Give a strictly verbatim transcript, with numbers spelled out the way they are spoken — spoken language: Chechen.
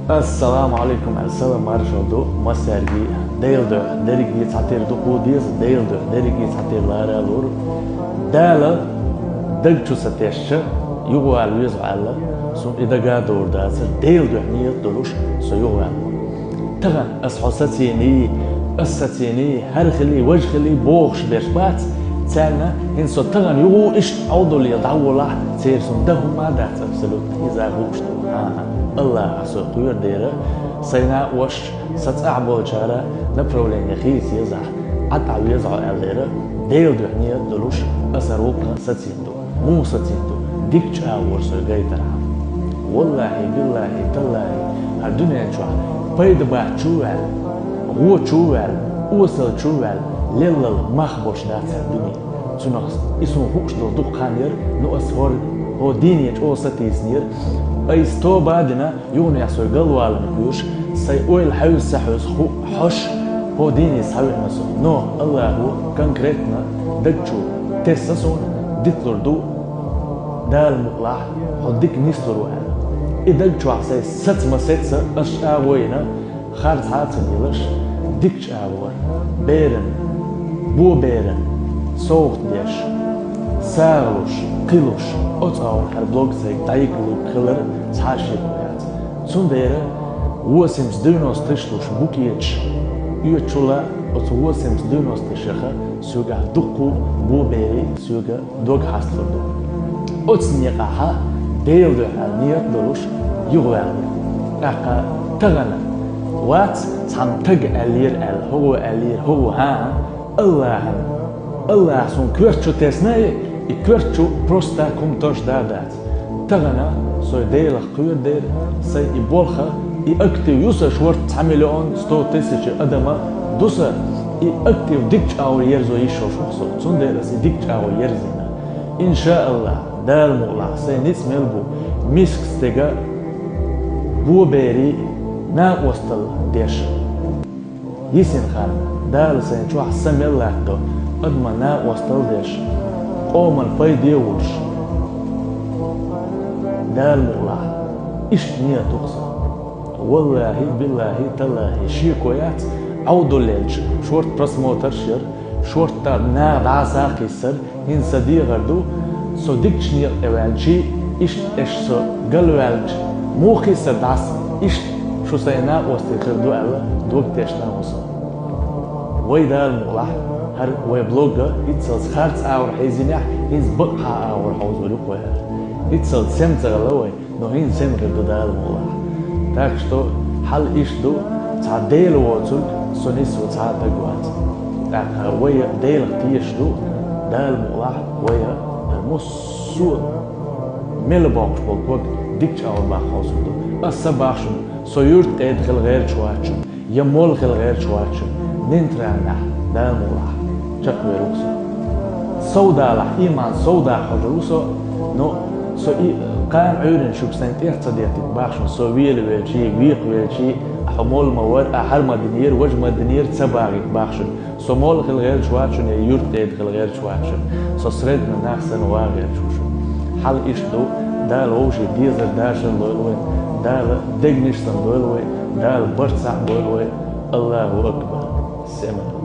Ассаламу алейкум, аьлла салам маршалла ду массаьрга. Дела дуьхьа дерриге цхьатера дукха деза, Дела дуьхьа дерриге цхьатера лара лур. Дала даг чу са тесча, юхавала веза аьлла, сона и дага довр дацар, Дела дуьхьа ният долуш, со юхаваьлла. Тахана ас хьо сацийний, ас сацийний, хӀара хилий, важа хилий бохуш берш бац, царна хӀинца со тахана юха иштта Ӏовдалле дӀаволахь, церан сона дан хӀумма а дац абсолютно, иза хууш ду. ХӀан-хӀа, Аллахьа со кхоьру дера, сайн накъосташа, сан цӀахь болчара направление хийца езахь, Ӏа тӀе веза хьо аьлла дера, Дела дуьхьа ният долуш, аса рукъна сацийна ду. Муха сацийна ду, дика чӀагӀо вара со гайтархьама. Валлахьи, биллахьи, таллахьи, хӀара дуьнен чохь пайда бац чу а ваьлла, гӀо чу а ваьлла, осал чу а ваьлла, леллал мах болуш дац хӀара дуьне. Цунах и суна хууш долу дукха хан яра, ну ас хӀор-, хӀо дийне чӀогӀа сатийсинера, айса тоба а дина, юханехь со галваларна кхоьруш, сайн ойла хьаьвза ца хьаьвза ху-, хьош, хӀо дийне схьавеана со. Но Аллахьо конкретно даг чу тесна суна, диталур ду, Дала мукъалахь, хьо дика нислур ву аьлла. И даг чохь сайн саца ма сеца, ас чӀагӀо йина, харц хьа а ца делаш, дика чӀагӀо вара. Беран, бо беран, совгӀат деш, сагӀа луш, кхин луш, оцу агӀор хӀара блог сайга дӀайигалург хилар цхьа а шеко яц. Цундела восемьдесят девяносто тысяч луш букеташ оьцучул а, оцу восемьдесят девяносто тысячах соьгахь дуккха а бо берий соьга дог хьасталур ду. Оцу некъахь Дела дуьхьа ният долуш юхаваьлла. ТӀаккха тахана вац цхьамма таг аьллера аьлла, хӀокхо аьллера, хӀокхо, хӀан-хӀа, Аллахьан, Аллахьа суна коьрта чу тесна и, и коьрта чу просто так хӀума тош да а дац. Тахана со Делах кхоьру дера, сайн и болх а, и актив ю сан шорта цхьа миллион сто тысяч адама ду сан, и актив дика чӀагӀо ерзо йиш йолуш ву со, цундела ас и дика чӀагӀо ерзийна. ИншааллахӀ, Дала мукъалахь, сайн ницкъ мел бу миска стеган бо берий накъосталла деш. Йисина хан, Дала сайн чохь са мел латтадо, адаман накъосталла деш, къоман пайде а волуш. Дала мукъалахь, иштта ният ю-кх сан. Валлахьи, биллахьи, таллахьи, шеко яц, Ӏовдаллелча шорта просмотрш яра, шорта наха дӀаса а кхиссара, хӀинца сан дехар ду, со дикачу некъа тӀе ваьлчий, иштта аша со галваьлча, муха кхиссар дӀаса, иштта шу сайн накъостий хир ду аьлла, дог тешна ву со. Вай Дала мукъалахь, хӀара вай блог а, иццалц харц агӀор хьийзинехь, хӀинца бакъахьа агӀор хьовзор ю-кх вай хӀара. Иццалц сема ца хилла вай, но хӀинца сема хир ду Дала мукъалахь. Так что хьал иштта ду, цхьа Дела воцург со нисву цхьа а таг вац. ТӀаккха вай Делах тешаш ду, Дала мукъалахь вай хӀара массо а мел боккхуш болу ког дикачу агӀор баккха хьовсур ду. Ас ца бахча шуна, со юьртда къеда хила гӀерташ вац шуна, я молла хила гӀерташ вац шуна, нейтральнехь, Дала мукъалахь, чекхвер ву-кх со. Сов далахь, иман сов даха хьожур ву со, но со и кхана Ӏуьйранна шуьга сайн тӀех ца деттиг бахча шуна, со вела велчий, векха велчий, ахьа молла ма вара, ахьа хӀара ма динера, важа ма динера ца бахийта бахча шуна. Со молла хила гӀерташ вац шуна, я юьртда къеда хила гӀерташ вац шуна. Со средний нах санна ваха гӀерташ ву шуна. Хьал иштта ду, Дала вовшийн дезар дашар лойла вайн, Дала дегнаш санна дойла вай, Дала барт схьа а бойла вай. Аллаху акбар! Сема.